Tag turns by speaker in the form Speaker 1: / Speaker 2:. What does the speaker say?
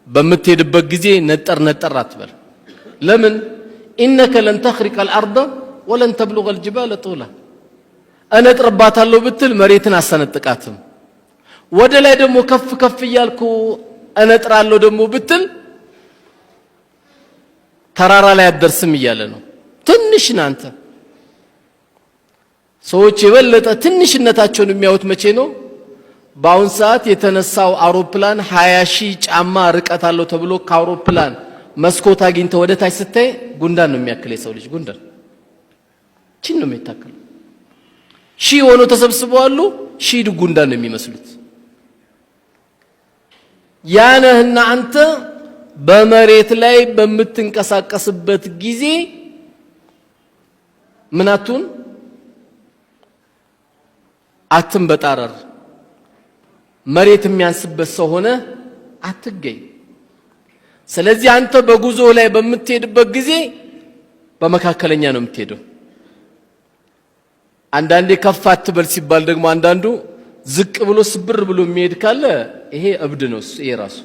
Speaker 1: በምትሄድበት ጊዜ ነጠር ነጠር አትበል። ለምን? إنك لن تخرق الأرض ولن تبلغ الجبال طولا። እነጥርባታለሁ ብትል መሬትን አሰነጥቃትም። ወደ ላይ ደግሞ ከፍ ከፍ እያልኩ እነጥራለሁ ደግሞ ብትል ተራራ ላይ አትደርስም እያለ ነው። ትንሽ ነህ አንተ። ሰዎች የበለጠ ትንሽነታቸውን የሚያዩት መቼ ነው? በአሁን ሰዓት የተነሳው አውሮፕላን 20,000 ጫማ ርቀት አለው ተብሎ ከአውሮፕላን መስኮት አግኝተህ ወደ ታች ስታይ ጉንዳን ነው የሚያክል፣ የሰው ልጅ ጉንዳን ችን ነው የሚታከለው። ሺህ ሆኖ ተሰብስበው አሉ፣ ሺህ ጉንዳን ነው የሚመስሉት። ያነህና አንተ በመሬት ላይ በምትንቀሳቀስበት ጊዜ ምናቱን አትንበጣረር። መሬት የሚያንስበት ሰው ሆነ አትገኝ። ስለዚህ አንተ በጉዞ ላይ በምትሄድበት ጊዜ በመካከለኛ ነው የምትሄደው። አንዳንዴ ከፍ አትበል ሲባል ደግሞ አንዳንዱ ዝቅ ብሎ ስብር ብሎ የሚሄድ ካለ ይሄ እብድ ነው። ይሄ ራሱ